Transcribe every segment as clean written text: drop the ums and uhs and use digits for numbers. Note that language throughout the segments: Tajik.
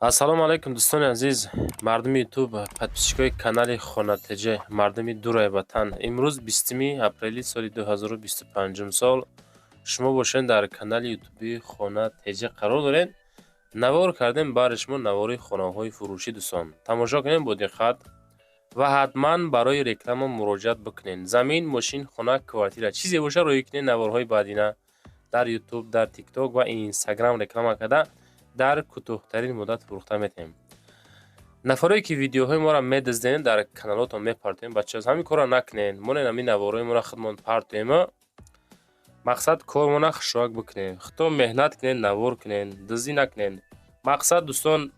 Ассалому алайкум, дӯстони азиз, мардуми Ютуб, подписчикои канали Хона ТЖ, мардуми дураи ватан. Имрӯз 20 апрели соли 2025 сол. Шумо бошед, дар канали ютубии Хона ТЖ қарор доред. Навор кардем баҳри шумо навори хонаҳои фурӯшӣ. Дӯстон, тамошо кунед бо диққат ва ҳатман барои реклама муроҷиат бикунед. Замин, мошин, хона, квартира, чизе боша, рӯй кунед. Наворҳои баъдина дар Ютуб, дар Тикток ва Инстаграм реклама карда, дар кӯтоҳтарин муддат фурӯхта метавонем. Нафарое ки видеоҳои моро медизден, дар каналотон мепартоем, бачаҳо, ҳамин корро накунед. Монед, ҳамин наворҳои моро худмон партоем. Мақсад, кормона хушроак бикунем. Худтон меҳнат кунед, навор кунед, дуздӣ накунед. Мақсад, дӯстон,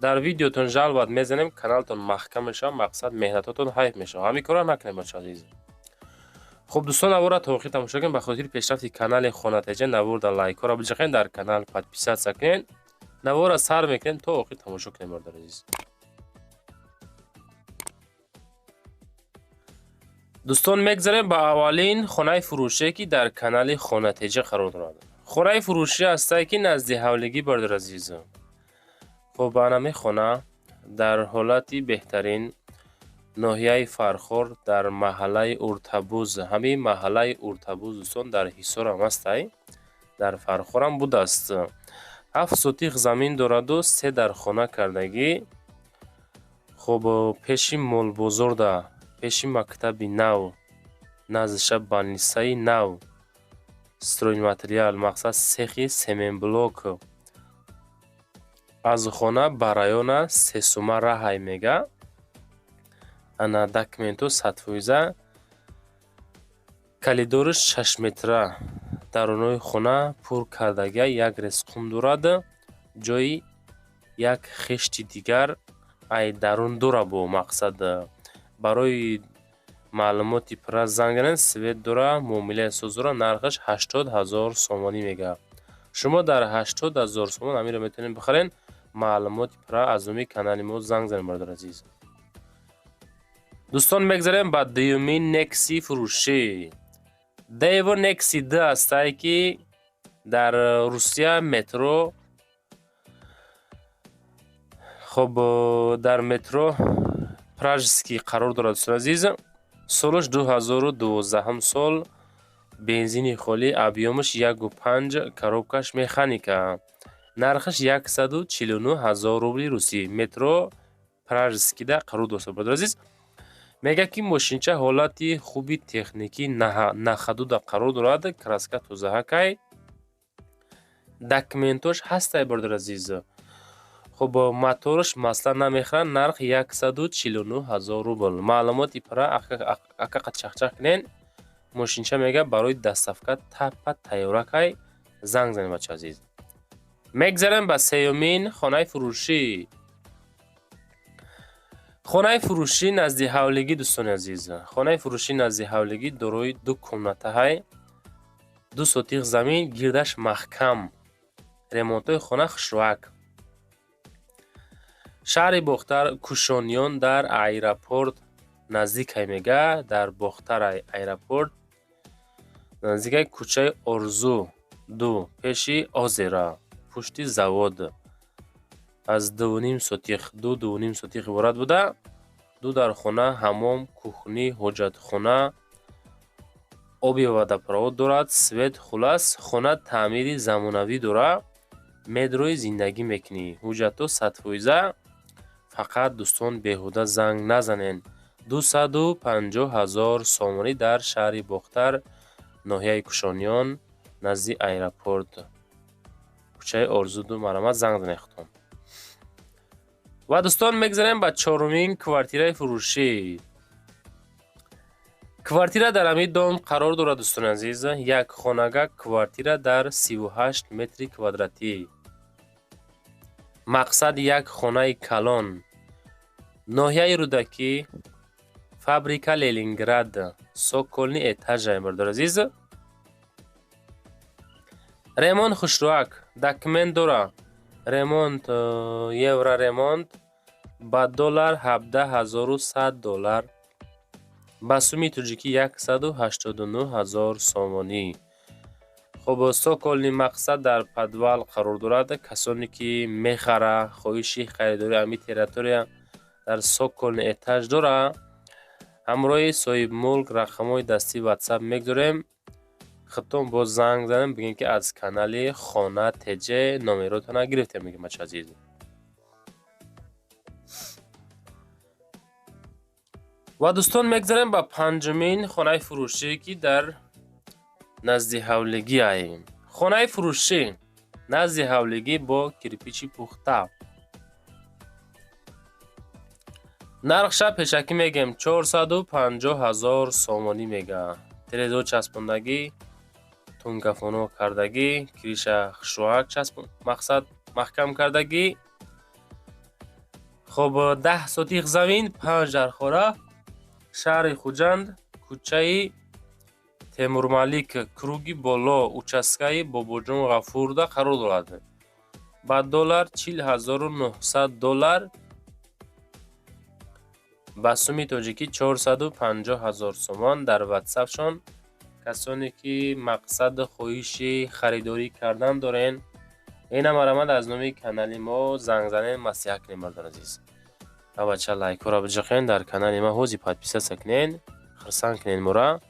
дар видеотон жаловать мезанем, каналтон маҳкам мешавад. Мақсад, меҳнатотон ҳайф мешавад. Ҳамин корро накунед, бачаҳо азиз. Хуб, дӯстон, наворро то охир тамошо кунед. Ба хотири пешрафти канали Хона ТЖ наворда лайкҳоро биҷахед, дар канал подписаться кунед. Наворро сар мекунем, то охир тамошо кунем, бародари азиз. Дӯстон, мегзарем ба аввалин хонаи фурӯшие, ки дар канали Хона ТЖ қарор дорад. Хонаи фурӯшӣ ҳастае, ки назди ҳавлигӣ, бародари азиз. Хуб, ба анами хона дар ҳолати беҳтарин, ноҳияи Фархор, дар маҳаллаи Уртабуз. Ҳамин маҳаллаи Уртабуз, дӯстон, дар Ҳисорам ҳастай, дар Фархорам будааст. 7 сотих замин дораду се дар хона кардагӣ. Хуб, пеши молбозорда, пеши мактаби нав, наздиша больницаи нав, стройматериал, мақсад, сехи семенблок. Аз хона ба района 3 сума раҳай, мега. Ана, документҳо 100%, коридораш 6 метра, дарунои хона пур кардагия, як рез қум дорад, ҷои як хишти дигар ай дарун дора. Бо мақсад, барои маълумоти пурра занг занед. Свет дора, муомилаи соз дора. Нархаш 80 000 сомонӣ мега. Шумо дар 80 000 сомон ҳаминро метавонед бихаред. Маълумоти пурра аз номи канали мо занг занед, бародари азиз. Дӯстон, мегзарем ба дуюмин Некси фурӯшӣ. Дэво Некси д ҳастае, ки дар Русия метро, хоб, дар метро Пражский қарор дорад, дӯстони азиз. Солаш 2012 сол, бензини холӣ, объёмаш 1,5, коробкаш механика, нархаш 149 000 рубли русӣ. Метро Пражскида қарор дошта, бародари азиз. Мегӯяд, ки мошинча ҳолати хуби техникӣ, на ходуда қарор дорад, краска тозаҳакай, документош ҳастай, бародари азиз. Хуб, мотораш масла намехӯрад. Нарх 149 000 рубл. Маълумоти пурра ака чахчах кунед. Мошинча, мега, барои доставка таппа тайёракай. Занг занед, бача азиз. Мегзарем ба сеюмин хонаи фурӯшӣ. Хонаи фурӯшӣ назди ҳавлигӣ, дӯстони азиз. Хонаи фурӯшӣ назди ҳавлигӣ, дорои ду комнатаҳай, 2 сотих замин, гирдаш маҳкам, ремонтҳои хона хушрӯак. Шаҳри Бохтар, Кушониён, дар аэропорт наздикай, мега. Дар Бохтар аэропорт наздикай, кӯчаи Орзу 2, пеши озера, пушти завод. Аз 2,5 сотих, 2-2,5 сотих иборат буда, ду дархона, ҳаммом, кухня, ҳоҷатхона, оби водопровод дорад, свет. Хулас, хона таъмири замонавӣ дорад, медрои зиндагӣ мекунӣ. Ҳуҷҷатҳо 100%. Фақат, дӯстон, беҳуда занг назанед. 250 000 сомонӣ, дар шаҳри Бохтар, ноҳияи Кушониён, назди аэропорт, кӯчаи Орзу 2. Марҳамат, занг занед худтон. Ва, дӯстон, мегзарем ба чорумин квартираи фурӯшӣ. Квартира дар ҳамин дом қарор дорад, дӯстони азиз. Як хонага квартира дар 38 метри квадратӣ. Мақсад, як хонаи калон. Ноҳияи Рӯдакӣ, фабрика Ленинград, цокольный этажа, бародари азиз. Ремонт хушрӯак, документ дора. Ремонт евроремонт, ба доллар 17 100 доллар, ба суми тоҷикӣ 189 000 сомонӣ. Хоб, цокольный, мақсад дар подвал қарор дорад. Касоне ки мехара, хоҳиши харидории ҳамин территория дар цокольный этаж дора, ҳамроҳи соҳибмулк рақамҳои дастии Ватсап мегузорем. Худтон боз занг занем, бигем, ки аз канали Хона ТЖ номеротона гирифтем, мегем, бача азиз. Ва дӯстон, мегзарем ба панҷумин хонаи фурӯшӣ, ки дар назди ҳавлигӣ аем. Хонаи фурӯшӣ назди ҳавлигӣ бо кирпичи пухта. Нархша пешакӣ мегем, 450 ҳазор сомонӣ мега. Терезо часпондагӣ, тункафоно кардагӣ, крыша хушроак часп, мақсад маҳкам кардагӣ. Хоб, 10 сотих замин, панҷ дархона, шаҳри Хуҷанд, кӯчаи Темурмалик, круги боло, участкаи Бобоҷон Ғафурда қарор дорад. Ба доллар 40 900 доллар, ба суми тоҷикӣ 450 ҳазор сомон. Дар Ватсапшон касоне ки мақсаду хоҳиши харидорӣ кардан дорен, ина марамад аз номи канали мо занг занен, маслиҳат кунем, бародари азиз. Ва бача, лайкҳоро биҷиқен, дар канали ма ҳози подписаться кунен, хурсанд кунен мора.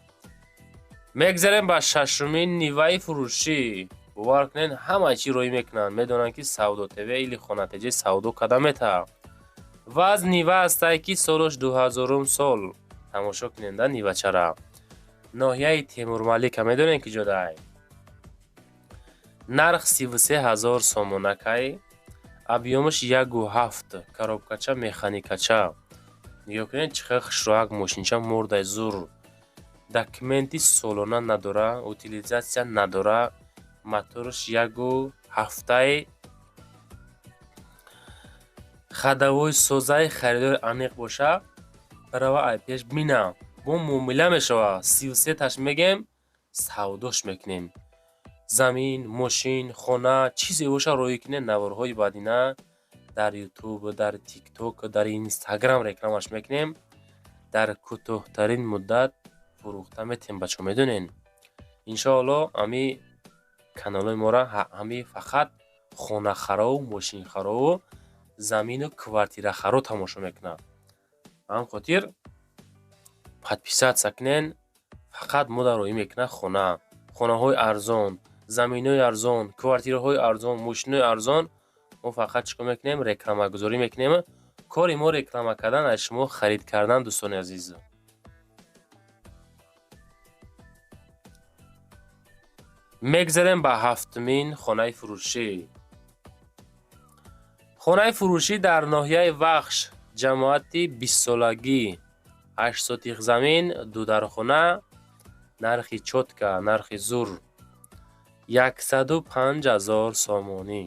Мегзарем ба шашумин ниваи фурӯшӣ. Бовар кунен, ҳамаи чӣ роӣ мекунанд, медонанд, ки Савдо ТВ или Хона ТЖ савдо карда метавад. Ва аз нива ҳастае, ки солаш 2000-ум сол. Тамошо кунен да нивачара. Ноҳияи Темурмалика медонем, ки ҷодай. Нарх 33 ҳазор сомонакай, объёмаш 1,7, коробкача, механикача. Нигоҳ кунед, чӣ хел хушроак мошинча, мурдай зур. Документи солона надора, утилизация надора, мотораш 1,7-ай, ходовой созаи. Харидори аниқ боша, барава ай пеш бина, бо муомила мешава. 33-таш мегем, савдош мекунем. Замин, мошин, хона, чизе боша, роӣ кунед. Наворҳои баъдина дар Ютуб, дар Тикток, дар Инстаграм рекламаш мекунем. Дар кӯтоҳтарин муддат фурӯхта метем, бачаҳо, медонен. Иншоалло, ҳами каналҳои моро ҳами фақат хонахарову мошинхарову замину квартирахаро тамошо мекунад. Ба ҳамин хотир подписаться кунен. Фақат мо дар роӣ мекунад хона, хонаҳои арзон, заминҳои арзон, квартираҳои арзон, мошинҳои арзон. Мо фақат чӣ кор мекунем? Рекламагузорӣ мекунем. Кори мо реклама кардан, аз шумо харид кардан, дӯстони азиз. Мегзарем ба ҳафтумин хонаи фурӯшӣ. Хонаи фурӯшӣ дар ноҳияи Вахш, ҷамоати бистсолагӣ, 8 сотих замин, ду дархона, нархи чётко, нархи зур, 105 ҳазор сомонӣ.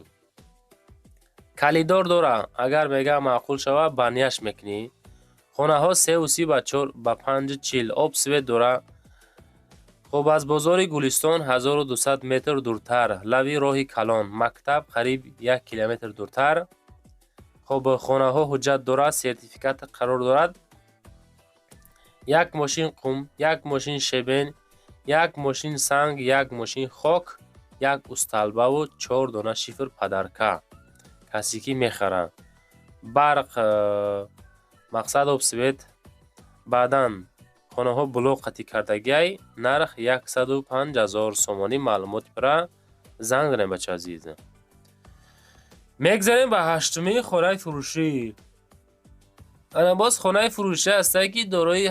Калидор дора, агар мега маъқул шава, баняш мекунӣ. Хонаҳо 3,30 ба чор ба 5,40, об, свет дора. Хоб, аз бозори Гулистон 1200 метр дуртар, лави роҳи калон, мактаб қариб 1 километр дуртар. Хоб, хонаҳо ҳуҷҷат дорад, сертификат қарор дорад. Як мошин қум, як мошин щебень, як мошин санг, як мошин хок, як усталбаву чор дона шифр подарка. Касе ки мехара. Барқ, мақсад об, свет. Баъдан хонаҳо блок қатӣ кардагиай, нарх 105 ҳазор сомонӣ. Маълумоти пурра занг занед, бача азиз. Мегзарем ба ҳаштумин хонаи фурӯшӣ. Ана боз хонаи фурӯшӣ ҳастае, ки дорои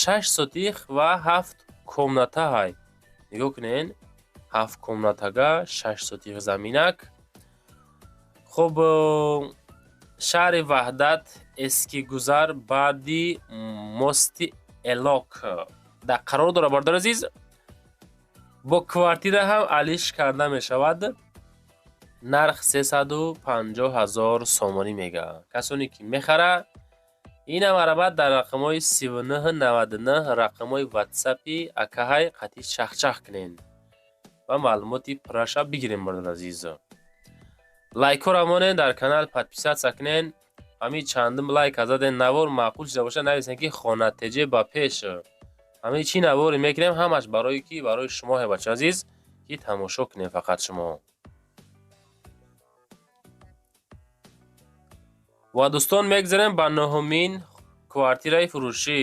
шаш сотих ва ҳафт комната ҳай. Нигоҳ кунед, ҳафт комнатага, 6 сотих заминак. Хоб, шаҳри Ваҳдат, Эскигузар, баъди мости Элок дар қарор дорад, бародари азиз. Бо квартира ҳам алиш карда мешавад. Нарх 350 ҳазор сомонӣ мега. Касоне ки мехара, инам арабат дар рақамҳои 3999, рақамҳои Ватсапи акаҳай қатъи чахчах кунед ва маълумоти пурраша бигирем, бародари азиз. Лайкҳоро монед, дар канал подписаться кунед. Ҳамин чандум лайк заден, навор маъқул шуда боша, нависен, ки Хона ТЖ ба пеш. Ҳамин чӣ наворе мекунем, ҳамаш барои ки барои шумоҳе, бача азиз. ки тамошо кунем фақат шумо. Ва дӯстон, мегзарем ба нуҳумин квартираи фурӯшӣ.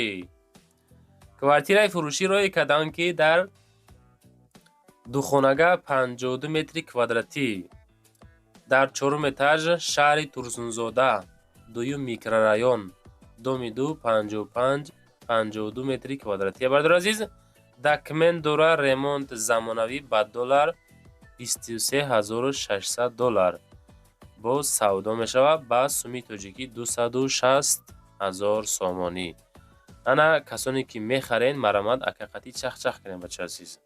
Квартираи фурӯшӣ рӯй карданд, ки дар духонага 52 метри квадратӣ дар чорум этаж, шаҳри Турсунзода, дуюм микрорайон, доми 2, 55 52 метри квадратӣ. Бародари азиз, документ дора, ремонт замонавӣ, ба доллар 23 600 доллар боз савдо мешавад, ба суми тоҷикӣ 260 000 сомонӣ. Ана, касоне ки мехарен, марамат акақатӣ чахчах кунем, бача азиз.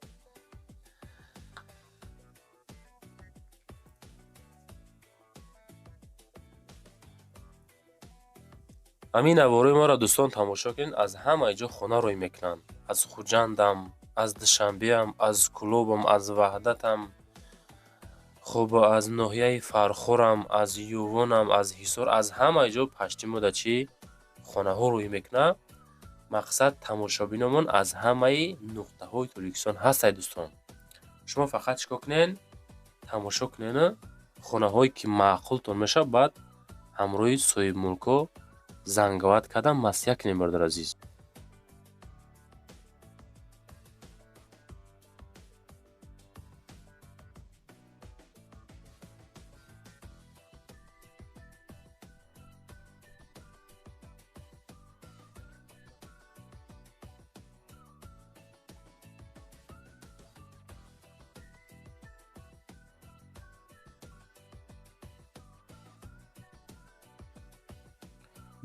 Ҳамин наворои моро, дӯстон, тамошо кунед. Аз ҳамаи ҷо хона рӯй мекунанд: аз Хуҷандам, аз Душанбеам, аз Кӯлобам, аз Ваҳдатам, хуб, аз ноҳияи Фархорам, аз Ювонам, аз Ҳисор, аз ҳамаи ҷо пашти мо да чӣ хонаҳо рӯй мекунад. Мақсад, тамошобиномон аз ҳамаи нуқтаҳои Тоҷикистон ҳастед. Дӯстон, шумо фақат чӣ кор кунед? Тамошо кунеду хонаҳое ки маъқултон мешавад, баъд ҳамроҳи соҳибмулкҳо занговат кардан маслиҳат кунем, бародари азиз.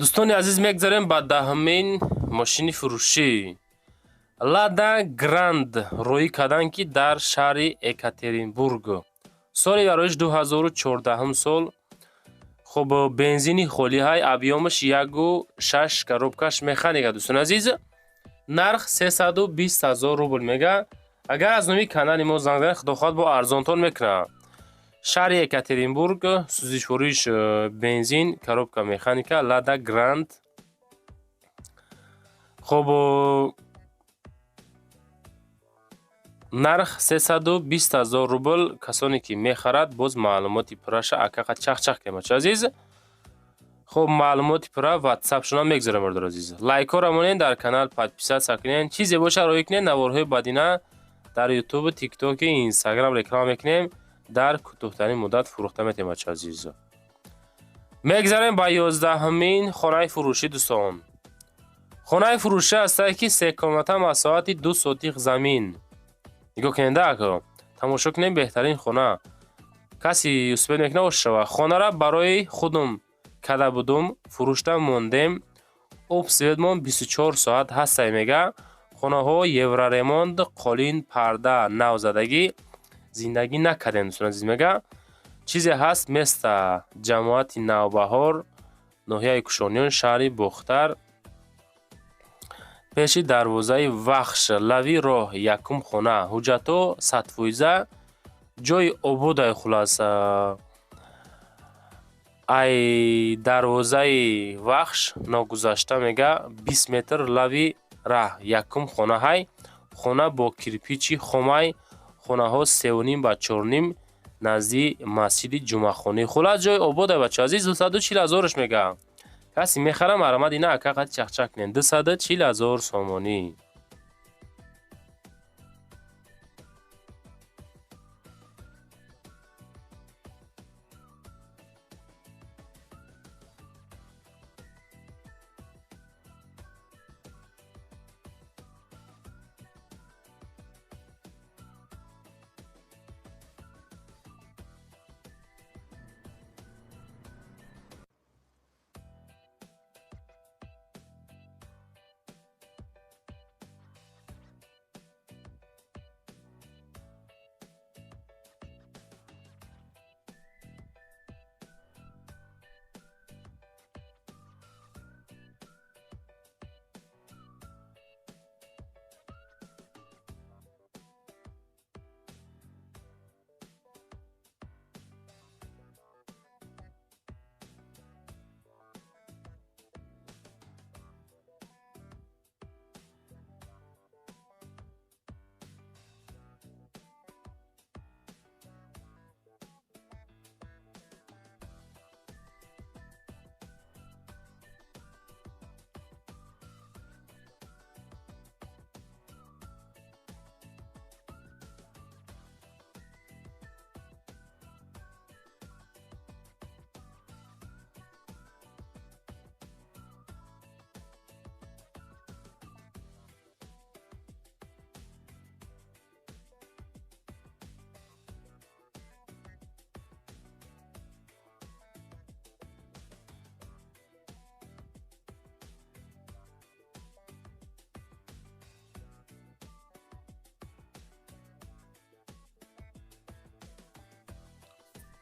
Дӯстони азиз, мегзарем ба 10-умин мошини фурӯшӣ. Лада Гранд рӯӣ карданд, ки дар шаҳри Екатеринбург, соли бароиш 2014 сол. Хуб, бензини холиҳай, объём аш 1,6, коробка ш механика. Дӯстони азиз, нарх 320 ҳазор рубл мега. Агар аз номи канали мо занг занед, худо хоҳад, бо арзонтон мекунад. Шаҳри Екатеринбург, сӯзишвориш бензин, коробка механика, Лада Гранд. Хуб, нарх 320 ҳазор рубл. Касоне ки мехарад, боз маълумоти пурраша акақа чахчах кунем, бача азиз. Хуб, маълумоти пурра ватсапшона мегзарем. Бародари азиз, лайкҳоро монед, дар канал подписаться кунед, чизе боша роҳӣ кунед. Наворҳои бадина дар Ютубу, Тиктоки, Инстаграм реклама мекунем, дар кӯтоҳтарин муддат фурӯхта метавем, бача азиз. Мегзарем ба 11-умин хонаи фурӯшӣ. Дӯстон, хонаи фурӯшӣ ҳастае, ки се комната, масоҳати 2 сотих замин. Нигоҳ кунед, ако тамошо кунем, беҳтарин хона. Каси успед мекунад, ошава. Хонара барои худум када будум, фурӯшта мондем. Об, свет мон 24 соат ҳастай, мега. Хонаҳо евроремонт, қолин, парда навзадагӣ, зиндагӣ накардем, дӯстон азиз, мега. Чизе ҳаст места. Ҷамоати Навбаҳор, ноҳияи Кушониён, шаҳри Бохтар, пеши дарвозаи Вахш, лави роҳ, якум хона. Ҳуҷҷатҳо 100%, ҷои ободай. Хулоса, ай дарвозаи Вахш ногузашта, мега, 20 метр лави раҳ якум хона ҳай. Хона бо кирпичи хомай, хонаҳо сеуним ба чорним, назди масҷиди Ҷумъахонӣ. Хулас, ҷои ободай, бача азиз. 240 ҳазорш мега. Касе мехара, марамад ина ака қати чахчах кунед. 240 ҳазор сомонӣ.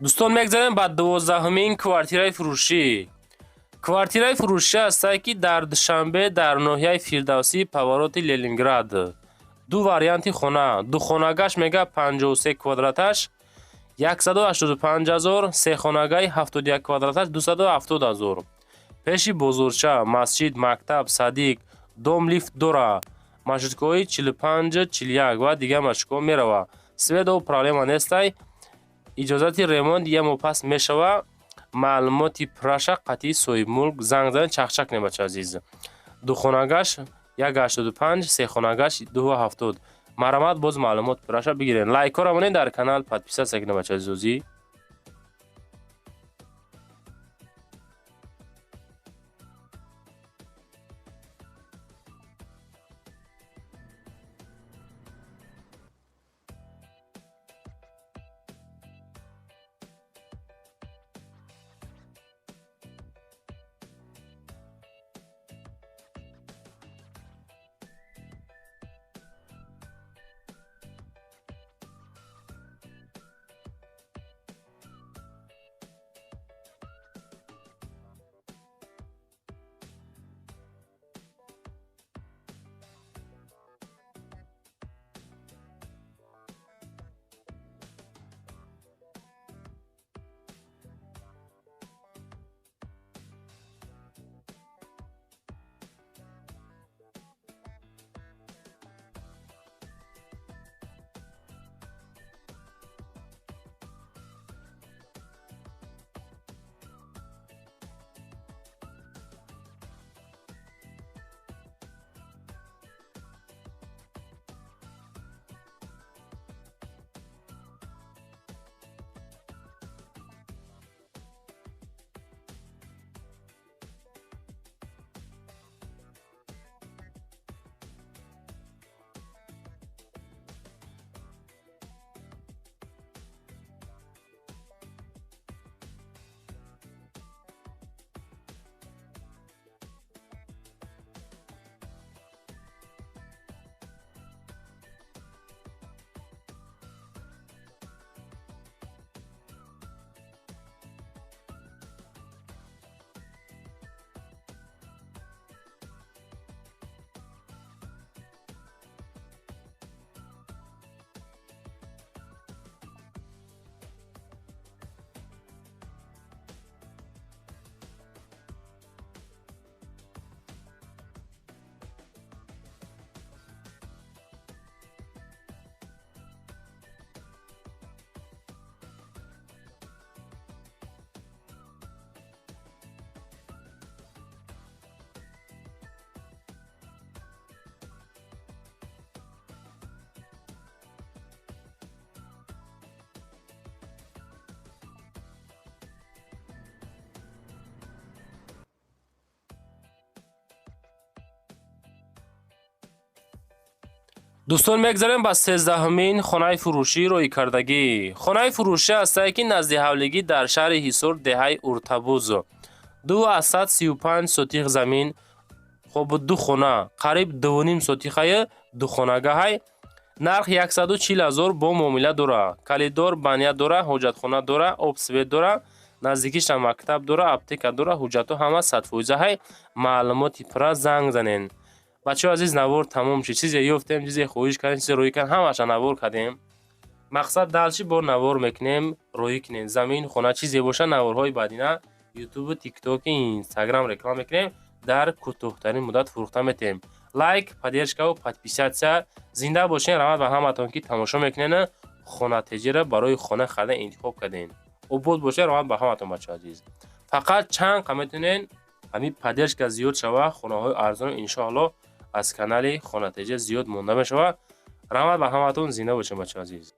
Дӯстон, мегзарем ба 12-ҳумин квартираи фурӯшӣ. Квартираи фурӯшӣ ҳастае, ки дар Душанбе, дар ноҳияи Фирдавсӣ, повороти Ленинград. Ду варианти хона. Духонагаш мега 53 квадраташ 185 ҳазор, сехонагаи 71 квадраташ 270 ҳазор. Пеши бозорча, масҷид, мактаб, садик, дом лифт дора. Маршруткаҳои 45, 41 ва дигар маршруткаҳо мерава. Свет, об проблема нестай. Иҷозати ремонт як моҳ пас мешава. Маълумоти пурраша қатъии соҳибмулк занг занед, чахчак кунед, бачаи азиз. Духонагаш 1,85, сехонагаш 2,70. Марҳамат, боз маълумот пурраша бигиред. Лайкҳоро монед, дар канал подписаться кунед, бачаи азизозӣ. Дӯстон, мегзарем ба 13-ҳумин хонаи фурӯшӣ роикардагӣ. Хонаи фурӯшӣ ҳастае, ки назди ҳавлигӣ, дар шаҳри Ҳисор, деҳаи Уртабуз. 2,35 сотих замин, хоб, ду хона, қариб 2,5 сотихае, духонагаҳай. Нарх 140 ҳазор, бо муомила дора. Коридор, баня дора, ҳоҷатхона дора, об, свет дора, наздикиша мактаб дора, аптека дора, ҳуҷҷатҳо ҳама 100%-ҳай. Маълумоти пурра занг занен. Бачаҳои азиз, навор тамом шид. Чизе ёфтем, чизе хоҳиш кардем, чизе роӣ кардем, ҳамаша навор кардем. Мақсад дальше бо навор мекунем, роӣ кунем. Замин, хона, чизе боша, наворҳои баъдина Ютубу, Тиктоки, Инстаграм реклама мекунем, дар кӯтоҳтарин муддат фурӯхта метавем. Лайк, поддержкаву подписаться. Зинда бошен. Раҳмат ба ҳаматон, ки тамошо мекунен, Хона ТЖ-ра барои хона харидан интихоб кардем. Обод бошед. Раҳмат ба ҳаматон, бачаҳои азиз. Фақат чанд қа метавонен, ҳамин поддержка зиёд шава, хонаҳои арзон иншоалло аз канали Хона ТЖ зиёд монда мешавад. Раҳмат ба ҳаматон, зинда бошед, бачаҳои азиз.